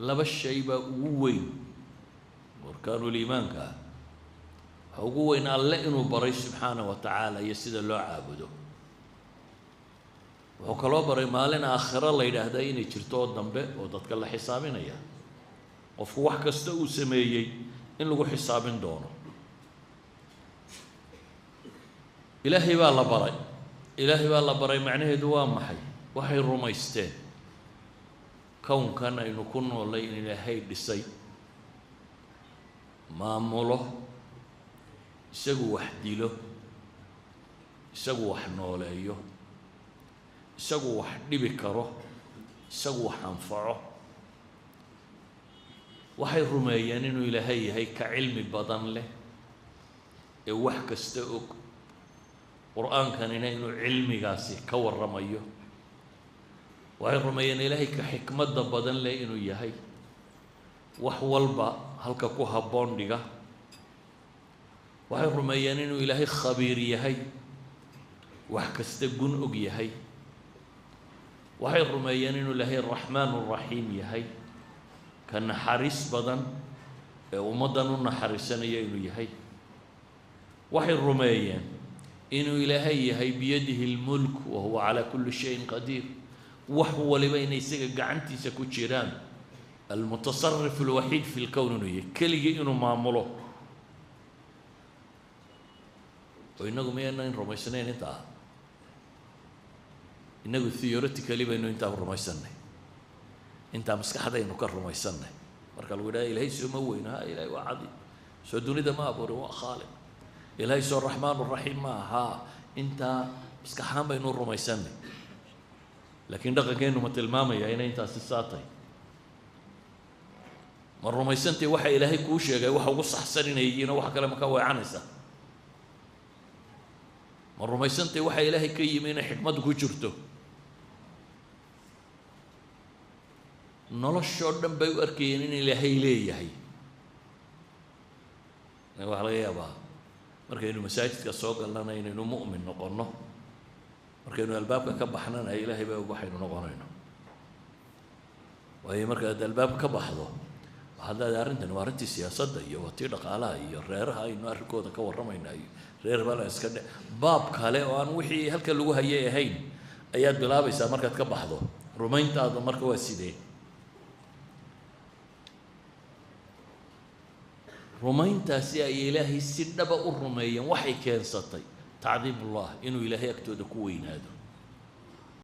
Laba shay baa ugu weyn arkaanul iimaanka. Waxa ugu weyn Alle inuu baray subxaana wa tacaala iyo sida loo caabudo. Wuxuu kaloo baray maalin aakhiro la yidhaahdaa inay jirto oo dambe oo dadka la xisaabinaya, qofku wax kasta uu sameeyey in lagu xisaabin doono. Ilaahay baa la baray. Ilaahay baa la baray macnaheedu waa maxay? Waxay rumaysteen kownkan aynu ku noolay in Ilaahay dhisay, maamulo, isagu wax dilo, isagu wax nooleeyo, isagu wax dhibi karo, isagu wax anfaco. Waxay rumeeyeen inuu Ilaahay yahay ka cilmi badan leh ee wax kasta og, Qur-aankanina inuu cilmigaasi ka warramayo. Waxay rumeeyeen Ilaahay ka xikmadda badan leh inuu yahay, wax walba halka ku habboon dhiga. Waxay rumeeyeen inuu Ilaahay khabiir yahay, wax kasta gun og yahay. Waxay rumeeyeen inuu Ilaahay Raxmaan Raxiim yahay, ka naxariis badan ee ummaddan u naxariisanaya inuu yahay. Waxay rumeeyeen inuu Ilaahay yahay biyadihi lmulk wa huwa calaa kulli shayin qadiir, wax waliba inay isaga gacantiisa ku jiraan, almutasarif alwaxiid fi lkown inuu yahay, keligii inuu maamulo. Oo inagu miyaynan rumaysnayn intaa? Inagu theoretically baynu intaa rumaysanay, intaa maskaxdaynu ka rumaysanay. Marka lagu yidhaha Ilaahay sooma weyno, ha, Ilahay waa cadiim, soo dunida ma abuurin, waa khaaliq, Ilaahay soo Raxmaan Raxiim ma aha, intaa maskaxaan baynu rumaysanay. Laakiin dhaqankeennu ma tilmaamaya inay intaasi saa tahay? Ma rumaysantay waxa Ilaahay kuu sheegay waxa ugu saxsan inay yihiin oo wax kale ma ka weecanaysa? Ma rumaysantay waxa Ilaahay ka yimi inay xikmaddu ku jirto? Noloshoo dhan bay u arkayeen in Ilaahay leeyahay. Waxaa laga yaabaa markaynu masaajidka soo galnana inaynu mu'min noqonno, markaynu albaabka ka baxnana Ilaahay baa og waxaynu noqonayno. Waayo, markaad albaabka ka baxdo waxaad leedahay arrintani waa arrintii siyaasadda iyo waa tii dhaqaalaha iyo reeraha aynu arrinkooda ka warramayna iyo reer bala iska dhe, baab kale oo aan wixii halka lagu hayay ahayn ayaad bilaabaysaa markaad ka baxdo. Rumayntaadu marka waa sidee? Rumayntaasi ay Ilaahay si dhaba u rumeeyeen waxay keensatay tacdiimullah, inuu Ilaahay agtooda ku weynaado.